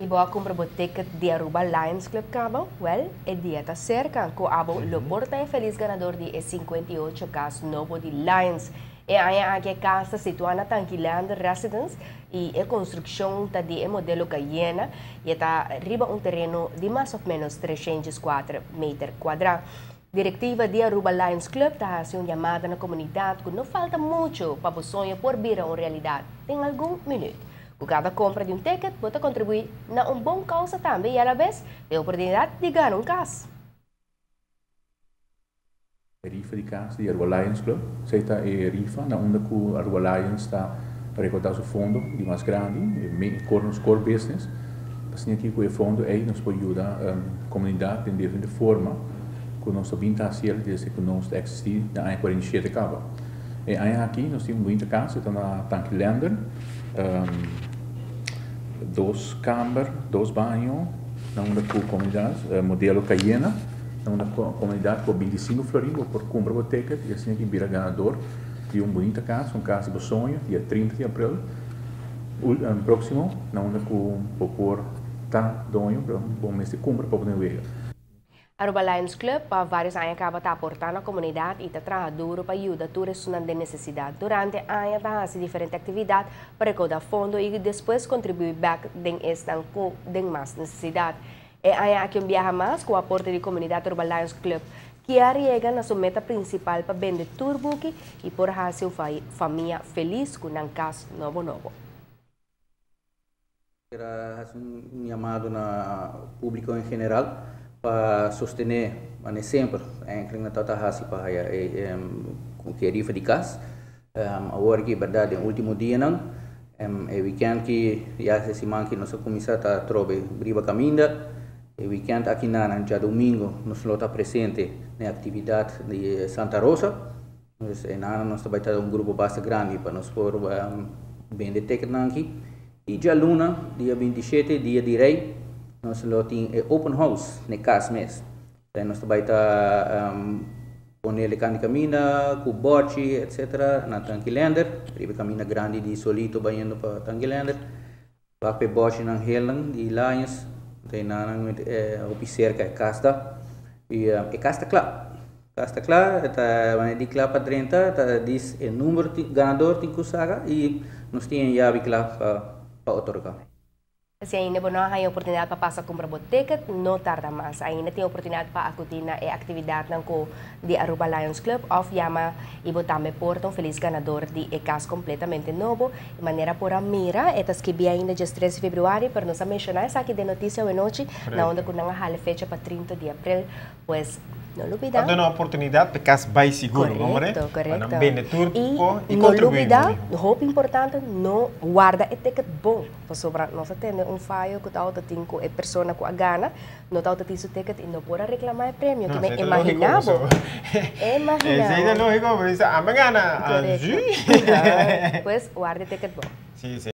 Y bo a cumpra bo ticket di Aruba Lions Club caba? Wel, e dia ta cerca cu abo lo por ta e feliz ganador di e 58 cas nobo di Lions. E aña aki e cas ta situa na Tanki Leander Residence y e construccion ta di e modelo Cayena y ta riba un tereno di mas of menos 304 meter cuadra. Directiva di Aruba Lions Club ta haci un yamada na comunidad cu no falta mucho pa bo soño por bira un realidad den algun minuut. Cu cada compra di un ticket, bo ta contribui na un bon causa tambe y a la vez e oportunidad di gana un cas. Rifa di cas di Aruba Lions Club. Esey ta e rifa na unda cu Aruba Lions ta recorda su fondo di mas grandi, e core, nos core business. Asina aki cu e fondo ey nos por yuda comunidad den diferente forma cu nos ta bin ta haci desde cu nos ta existi na aña 47 caba. E aña aki nos tin un bunita cas, ta na Tanki Leander, dos camber, dos baño, na unda cu comunidad, modelo Cayena, na unda comunidad por 25 florin por cumpra e ticket y asina aki bira ganador di un bunita cas, un cas di bo soño, dia 30 di april proximo, na unda cu por ta doño, bo mester cumpra pa por wega. Aruba Lions Club pa varios aña caba ta aporta na comunidad y ta traha duro pa yuda tur esnan den necesidad. Durante aña ta haci diferente actividad pa recauda fondo y despues contribui back den esnan cu den mas necesidad. E aña aki un biaha mas cu aporte di comunidad, Aruba Lions Club kier yega na su meta principal pa bende tur buki y por haci un famia feliz cu un cas nobo nobo. Kier haci un yamado na publico en general pa sostene, mas semper, eigenlijk na tata hasi pa haya cu e rifa di cas. Awor cu berdad, e ultimo dianan, e weekend cu ya e siman cu nos a cuminsa ta trobe riba caminda. E weekend aki na diadomingo nos lo ta presente na actividad di Santa Rosa. Dus einan nos tambe tin un grupo bastante grandi pa nos por bende ticket aki. Y dialuna, dia 27, Dia di Rey, nos lo tin open house na cas mes. Anto nos tambe ta pone e caminda, cu bochi, etc. na Tanki Leander, riba caminda grandi di Solito bayendo pa Tanki Leander. Pa e bochi nan helen di Lions, tin nan hopi cerca e cas ta. Y e cas ta cla. Cas ta cla, ta di cla pa 30, ta dis e number ganador tin cu saca y nos tin yabi cla pa otorga. Si ainda no tin oportunidad pa pasa cumpra bo ticket, no tarda mas. Ainda tin oportunidad pa acudi na e actividad di Aruba Lions Club of yama y bo tambe por ta un feliz ganador di e cas completamente nobo. Di manera por a mira, e ta skirbi ainda dia 3 di februari, pero nos a menciona esaki den noticia awe nochi, na unda cu nan a hala fecha pa 30 di april, pues no lubida. Duna un oportunidad pa cas bay sigur, no? Correcto. Bende tur Y y no contribui. lubida, hopi importante, no warda e ticket bon. Pasobra nos a tende un fayo cu ta tin cu e persona cu a gana, no ta tin su ticket y no por reclama e premio. No, Que me esey ta logico, imaginaba. Esey Imaginaba. Ta logico, pero bisa, "Ami a gana." Correcto. Ah, Pues warda e ticket bon. Si.